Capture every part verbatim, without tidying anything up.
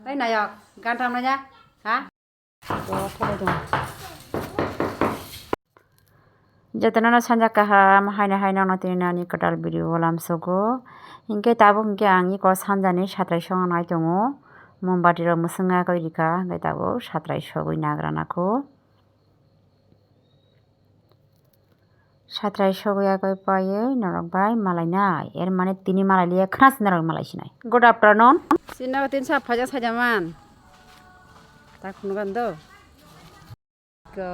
Ai nayok, gan tam nanya? Ha? Jotono sanja kaham, haino haino no tini nani kwtal video o lamsogo. Hinkhe tabuk hinkhe ang iko sanjani satrai songo nai tongo. Mombati rok mwswng ya koi rika, hinkhe tabuk satrai sogwi nagra nako. Satrai sogwi ya koi paiwi norok bai malai nai. Er mane tini malai liya khna si norok malai sinai. Good afternoon. Sino tin sa phaja saja man. Tak phunukgan do. Ka,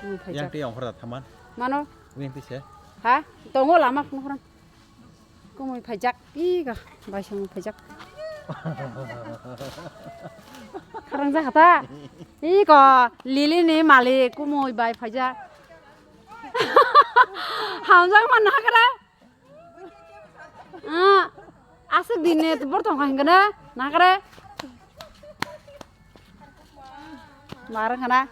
kumui phaijak. Yang tei ongkhor da thaman. Mano? Yang tei se? Ha? Tongo lama phunukhrang. Kumui phaijak. Ih, ga, baisong phaijak. Kharang jakha ta. Ih, ko, Lily ni malik kumui bai phaijak. Hamjak man hakra. Ah, aswk din ne bor tong kha hingkhe na nakare. Mar khana.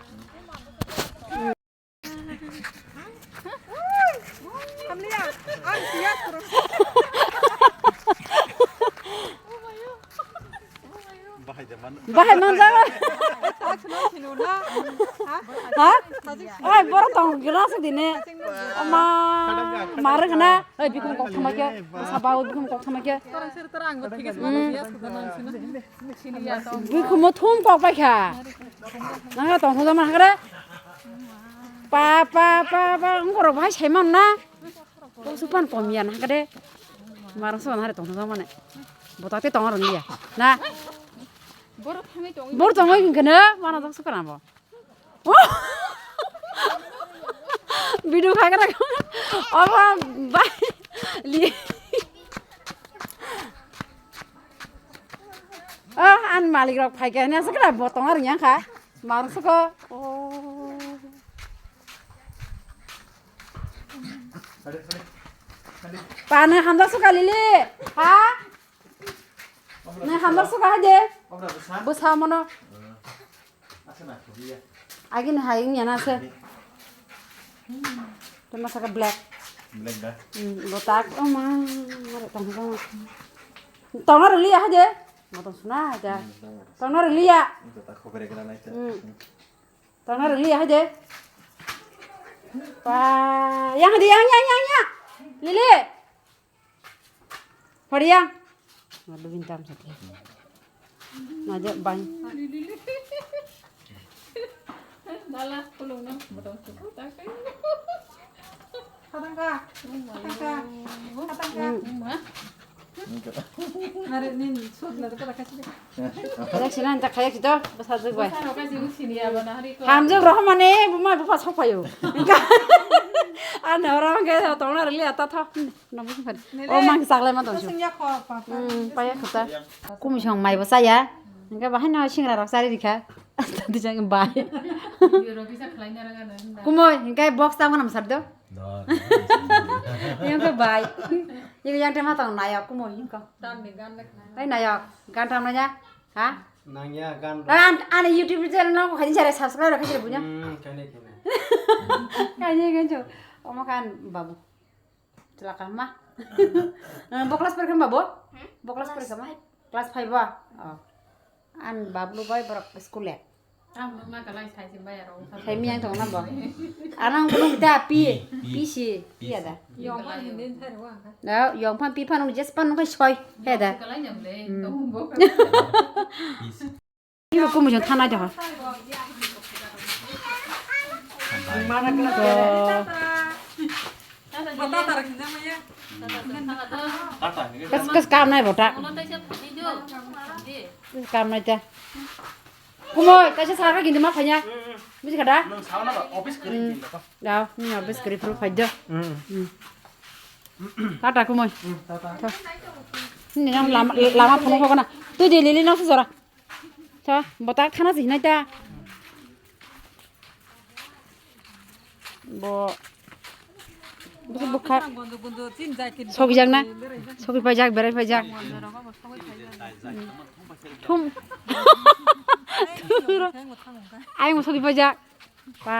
Bahai manjak. Ha? Oi, borok tong gila se dine. Ama, mare khana. Oi, bikhum kok thama khe. Saba, oi, bikhum kok thama khe. Bikhum thum kok pai kha. Nang tong thum jama hakre. Pa, pa, pa, pa, ngorok bahai saiman na. Kok supan kom ya na hakre. Marang supan hari tong thum jama ne. Botak te tong rong ya. Na. Bor tongwi hwnkhe no, mana jok sukha nabo. Video khagra. Obo bai. Li. Ah, an malik rok phaikha hwnwi aswk khe bo tong rwngya kha. Mar sukha. Oh. Pani hamjak sukha Lily. Ha? Nang hamjak sukha hai de. Obra bwsa? Bwsa mono. Asa na khubiya. Agi ni hai wngya na se. Tama saka black. Black da? Hmm, botak. Oh ma, mare tong tong. Tong na rwliya hai de. Motom suna hai da. Tong na rwliya. Botak khobere gana nai ta. Hmm. Tong na rwliya hai de. Pa, yang hai de, yang, yang, yang, yang. Lily. Horiya. Ngadubin tam sate. Naja bai. Dala kulung nang botol suku tak. Khatangka. Khatangka. Khatangka. Are nin sut na kata kasi. Khayak sina anta khayak sito basa jug bai. Basa no kasi usini ya bana hari ko. Hamjak rohmane buma bupa sokpayo. Ano orang ke tong na rili ata tho. Nabo sung phari. O mang saklai ma tong. Sing ya kho papa. Hmm, paya khata. Kumi song mai bo saya. Hingke bahai no singra rok sari rikha. Tadi jang bai. Video rok bisa khlai na raga na hinda. Kumoi hingke box ta manam sar do. Yang ke bai. Yang yang tema tong nayak kumoi hingko. Tam ni gan lek na. Hai nayak gan tam nanya. Ha? Nangya gan. An an YouTube channel no khaji sare subscribe khaji bunya. Hmm, kene kene. Khaji kan jo. Oma kan babu. Celaka ma. Eh, bo class porikha ma bo? Hmm? Bo class porikha ma? Class five ba? Oh. An bablu bai borok school e. Ang ma kalai sai sin bai aro. Sai mi yang tong na bo. Anang gunung da pi, pi si, pi ada. Yong ma hin den thar wa. Da yong phan pi phan jes phan kai soi. He da. Kalai nyam le. Hmm. Tong bo. Ibu kumu jong thanai jaha. Kas kas kam nai bota. Kas kam nai ta. Kumu kaisa sara gindi ma phanya. Buji kada? Nung sauna ba office kiri gindi ko. Dao, ni office kiri pro phai do. Tata kumu. Ni nang lama lama phone ko na. Tu di lili nang sujara. Tho, botak thana si hinai ta. Bo. Bo bukha. Sogi jak na. Sogi pai jak, berai pai jak. Thum. Ai mo sogi pai jak. Ba,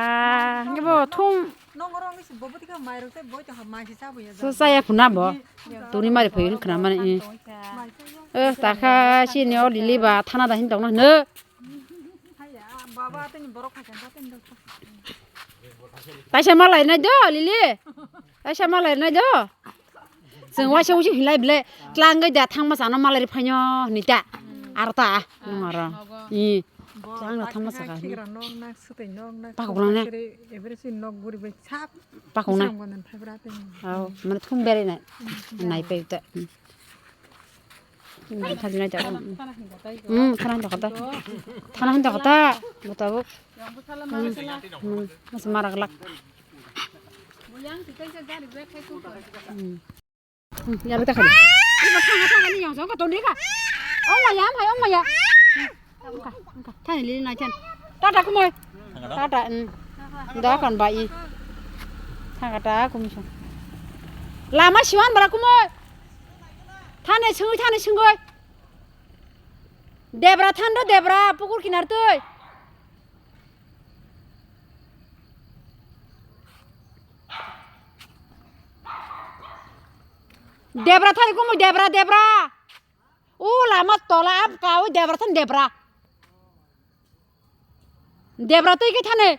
hwnkhe bo thum. Nong oro wngwi se bo bwtwi khe mai rok tei boi tongkha, mai se chabu ya. So chaya phuna bo. Tuni mari phai khna mani. Eh, takha sini o Lili ba thana da hin tongna hino. Haya, baba tini borok phai kha tini. Taisa malai nai do, Lili. Taisa malai nai do. Chwng waisa waisa hinlai ble, tlangwi da thangma chana malai rw phaino hinwi ta. Aro ta, nung aro. I, tlangno thangma chakha hinwi. Pakok nang ne? Pakok nang. Aw, mane thum berai nai. Nai pai ta. Thajinai ta. Hmm, thana hinda kota. Thana hinda kota. Mutabuk. Hmm, mas marak lak. Hmm. Hmm, ya beta khani. Iba thanga thanga ni yang jong ka toni ka. Ong ma ya, mai ong ma ya. Ong ka, ong ka. Thani li nai than. Tata kumoi. Tata, hmm. Da kan ba i. Thanga ta kumoi. Lama siwan bara kumoi. Thani sungui, thani sungui. Debra than do, Debra, pukur kinar twi. Debra thani kumui, Debra, Debra. O lama tola am kaui Debra than Debra. Debra twi khe thani.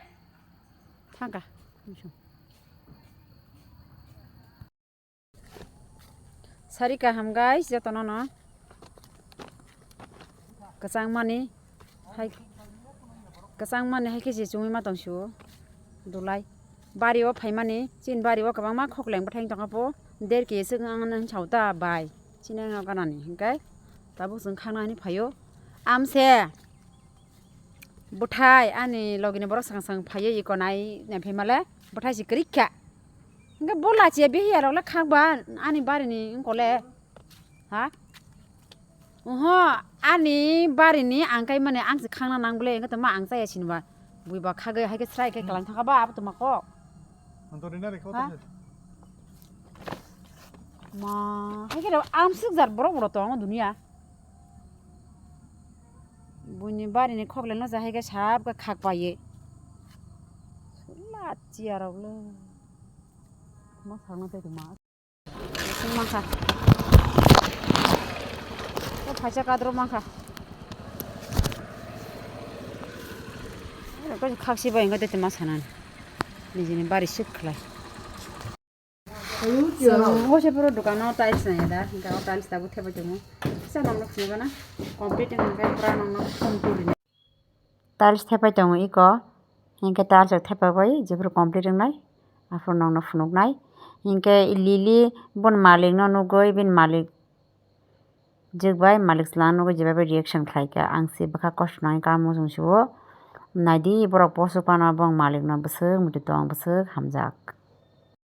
Thangka. Sari kaham guys, jotono no. Kwchang mani hai, kwchang mani hai khe se chumui ma tong sio. Dulai. Bari o phaimani, chin bari o kwbangma khokleng bwthai wng tongkha po. Der kg swk wng ang nw sao ta bai. Chini ang ganani hinkhe tabuk chwng khangna hinwi phaio. Amse bwthai ani logini borok swkang swkang phaiwi iko nai nai phaimale bwthai se kwrwi kha. Hinkhe bo lachiya bihiya rok le khakba ani barini wngkole. Ha? Oho, ani barini ang kai mani ang se khangna nang bole, engkhe tongma ang chaya sinba. Bui ba khagwi hai khe srai khe kalang thangkha ba abo tongma kok. Ang to rina rekha. Ha? Ma, hai khe amsuk jar borok borok tongo dunia. Buini barini khokleno ja hai khe sab khe khak paiye. Lachiya rok le. Ma khangna tei tongma. Mankha. O phaisa kadro mankha. Ero kaisa khak se bai wngkha tei ma sanani. Nijini bari sik khlai. So, o se puro dukano tiles nai da. Hinkhe o tiles tabuk thepai tongo. Kisa nangno phunukgana. Complete wngkha khe pura nangno phone tuli. Tiles thepai tongo iko, hinkhe tiles rok thepai bai jephuru complete wngnai, aphuru nokno phunuknai. Hinkhe Lily boni malikno nugwi, bini malik jwk bai malik chwla nugwi jebai bai reaction khlaikha, "Ang se bwkha kosto nangwi kamo chwng sio, naidi borok bosuk phano bong malikno bwswk muitu tong, bwswk hamjak."